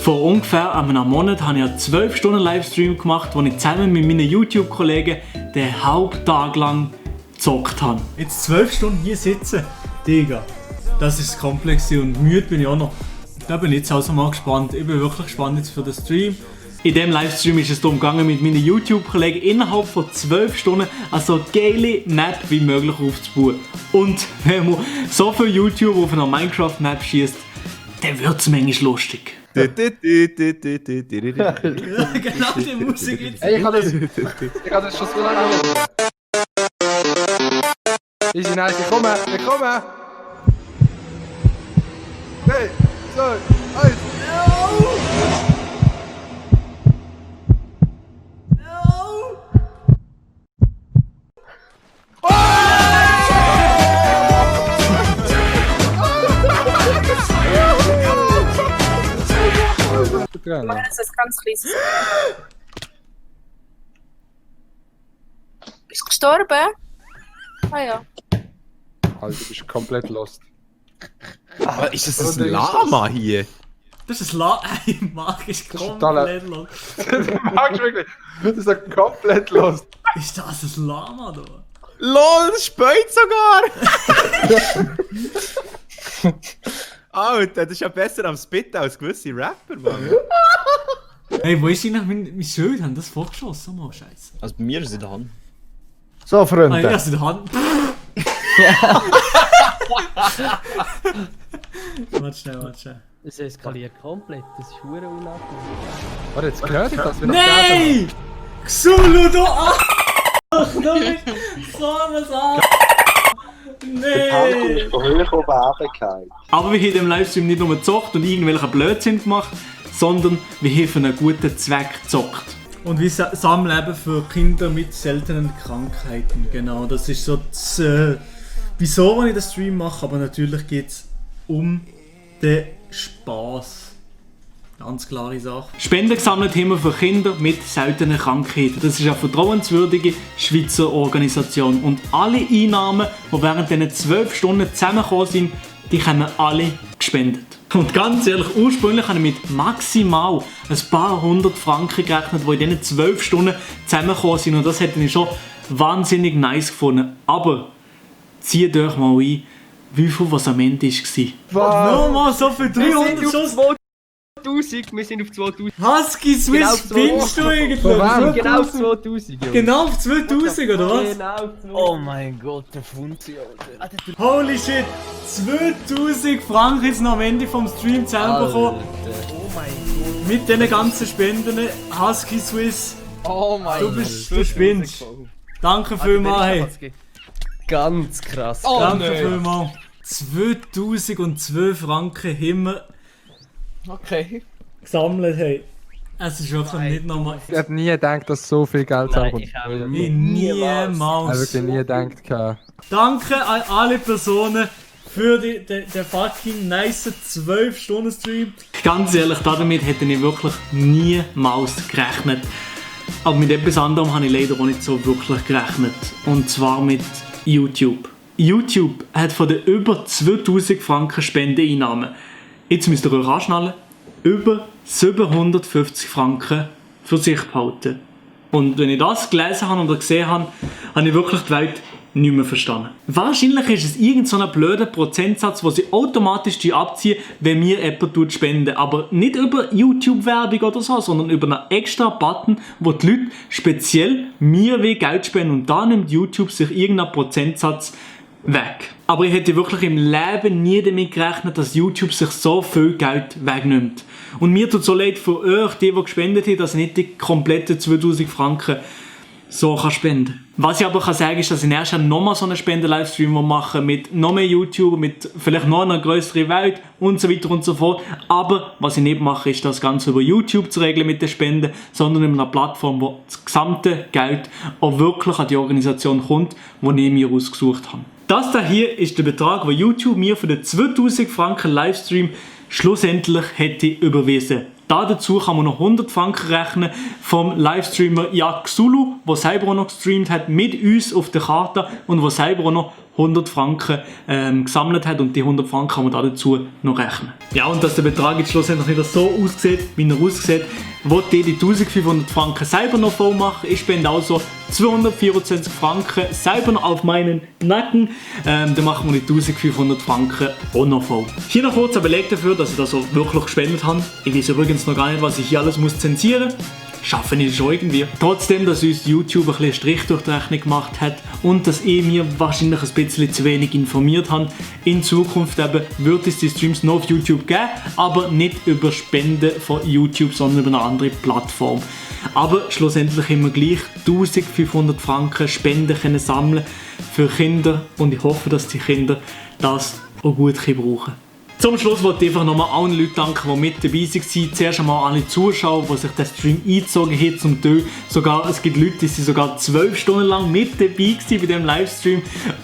Vor ungefähr einem Monat habe ich einen 12 Stunden Livestream gemacht, wo ich zusammen mit meinen YouTube-Kollegen den Haupttag lang gezockt habe. Jetzt 12 Stunden hier sitzen, Digga, das ist komplex und müde bin ich auch noch. Da bin ich jetzt also mal gespannt. Ich bin wirklich gespannt jetzt für den Stream. In diesem Livestream ist es darum gegangen, mit meinen YouTube-Kollegen innerhalb von 12 Stunden eine so geile Map wie möglich aufzubauen. Und wenn man so viel YouTube auf einer Minecraft-Map schießt, dann wird es manchmal lustig. Genau die Musik jetzt. Ey, ich kann das schon so lange. Easy, nice, ich komme. 3, 2, 1. Das ist ganz kleines. Bist du gestorben? Ah ja. Also, du bist komplett lost. Aber ist das ein Lama hier? Das ist ich mag es komplett los. Du magst wirklich. Das ist doch komplett lost. Ist das ein Lama da? LOL, das speit sogar! Alter, das ist ja besser am Spitten als gewisse Rapper, Mann. Hey, wo ist eigentlich mein Schild? Haben das vorgeschossen? Mal Scheiße. Also bei mir ist es in der Hand. So, Freunde. Ah, ich hab's in der Hand. Warte schnell. Es eskaliert komplett, das ist verdammt unangenehm. Warte, jetzt gehört ihr das? Nein! Xulu, du Ach, du bist so ein Arsch! Nein! Von hoch oben runtergefallen. Aber wir haben in dem Livestream nicht nur gezockt und irgendwelchen Blödsinn gemacht, sondern wir haben für einen guten Zweck gezockt. Und wir sammeln eben für Kinder mit seltenen Krankheiten. Genau, das ist so das, wieso ich den Stream mache, aber natürlich geht es um den Spaß. Ganz klare Sache. Spenden gesammelt haben wir für Kinder mit seltenen Krankheiten. Das ist eine vertrauenswürdige Schweizer Organisation. Und alle Einnahmen, die während diesen 12 Stunden zusammengekommen sind, die haben alle gespendet. Und ganz ehrlich, ursprünglich habe ich mit maximal ein paar hundert Franken gerechnet, die in diesen 12 Stunden zusammengekommen sind. Und das hätte ich schon wahnsinnig nice gefunden. Aber zieht euch mal ein, wie viel was am Ende war. Wow. Nochmal so für 300 Schuss. Wir sind auf 2000. Husky Swiss, spinnst du eigentlich? Genau auf 2000, Junge. Genau auf 2000, oder was? Genau auf 2000. Oh mein Gott, der Funzi, Alter. Holy shit, 2000 Franken ist noch am Ende vom Stream zusammenbekommen. Oh mein Gott. Mit diesen ganzen Spenden. Husky Swiss, Oh mein du spinnst. Danke vielmals, hey. Ganz krass. Oh, Danke nein. vielmals. 2012 Franken haben wir Okay. gesammelt, hey. Es ist wirklich nicht nochmal... Ich hätte nie gedacht, dass so viel Geld zusammenkommt. ich habe Niemals. Ich habe wirklich nie gedacht. Danke an alle Personen für den fucking nice 12-Stunden-Stream. Ganz ehrlich, damit hätte ich wirklich niemals gerechnet. Aber mit etwas anderem habe ich leider auch nicht so wirklich gerechnet. Und zwar mit YouTube. YouTube hat von den über 2000 Franken Spendeneinnahmen, jetzt müsst ihr euch anschnallen, über 750 Franken für sich behalten. Und wenn ich das gelesen habe oder gesehen habe, habe ich wirklich die Welt nicht mehr verstanden. Wahrscheinlich ist es irgend so ein blöder Prozentsatz, den sie automatisch abziehen, wenn mir jemand spenden. Aber nicht über YouTube-Werbung oder so, sondern über einen extra Button, wo die Leute speziell mir Geld spenden und da nimmt YouTube sich irgendeinen Prozentsatz weg. Aber ich hätte wirklich im Leben nie damit gerechnet, dass YouTube sich so viel Geld wegnimmt. Und mir tut so leid für euch, die gespendet haben, dass ich nicht die kompletten 2000 Franken so spenden kann. Was ich aber sagen kann, ist, dass ich erst nochmal so einen Spenden-Livestream mache mit noch mehr YouTuber, mit vielleicht noch einer größeren Welt und so weiter und so fort. Aber was ich nicht mache, ist das Ganze über YouTube zu regeln mit den Spenden, sondern über eine Plattform, wo das gesamte Geld auch wirklich an die Organisation kommt, die ich mir ausgesucht habe. Das hier ist der Betrag, den YouTube mir für den 2000 Franken Livestream schlussendlich hätte überwiesen. Dazu kann man noch 100 Franken rechnen vom Livestreamer Xulu, der selber auch noch gestreamt hat mit uns auf der Karte und der selber auch noch 100 Franken gesammelt hat und die 100 Franken kann man da dazu noch rechnen. Ja, und dass der Betrag jetzt schlussendlich wieder so aussieht, wie er aussieht, wollte ich die 1500 Franken selber noch voll machen. Ich spende also 224 Franken selber noch auf meinen Nacken. Dann machen wir die 1500 Franken auch noch voll. Hier noch kurz ein Beleg dafür, dass ich das so wirklich gespendet habe. Ich weiß übrigens noch gar nicht, was ich hier alles muss zensieren muss. Schaffen ich schon irgendwie. Trotzdem, dass uns YouTube ein bisschen Strich durch die Rechnung gemacht hat und dass ich mir wahrscheinlich ein bisschen zu wenig informiert habe. In Zukunft eben wird es die Streams noch auf YouTube geben, aber nicht über Spenden von YouTube, sondern über eine andere Plattform. Aber schlussendlich haben wir gleich 1500 Franken Spenden können sammeln für Kinder und ich hoffe, dass die Kinder das auch gut brauchen können. Zum Schluss wollte ich einfach nochmal allen Leuten danken, die mit dabei waren. Zuerst einmal alle Zuschauer, die sich den Stream eingezogen haben zum Teil. Sogar, es gibt Leute, die sind sogar 12 Stunden lang mit dabei waren bei diesem Livestream.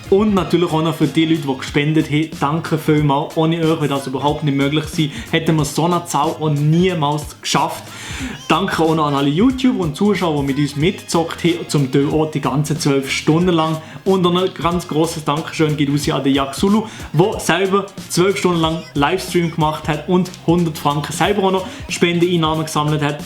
Und natürlich auch noch für die Leute, die gespendet haben. Danke vielmals. Ohne euch wäre das überhaupt nicht möglich gewesen. Hätten wir so eine Zahl auch niemals geschafft. Danke auch noch an alle YouTuber und Zuschauer, die mit uns mitgezockt haben. Zum Teil auch die ganzen 12 Stunden lang. Und ein ganz grosses Dankeschön geht raus an den Jaxulu, der selber 12 Stunden lang Livestream gemacht hat und 100 Franken selber auch noch Spendeneinnahmen gesammelt hat.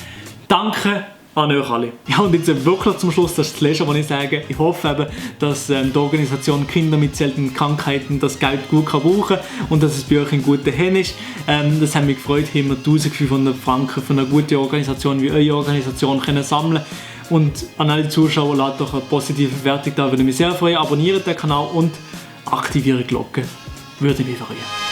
Danke an euch alle. Ja, und jetzt wirklich zum Schluss, das ist das Letzte, was ich sage. Ich hoffe eben, dass die Organisation Kinder mit seltenen Krankheiten das Geld gut brauchen kann und dass es bei euch in guten Händen ist. Das hat mich gefreut, haben wir 1500 Franken für eine gute Organisation wie eure Organisation können sammeln. Und an alle Zuschauer, lasst doch eine positive Bewertung da, würde mich sehr freuen. Abonniert den Kanal und aktiviert die Glocke, würde mich freuen.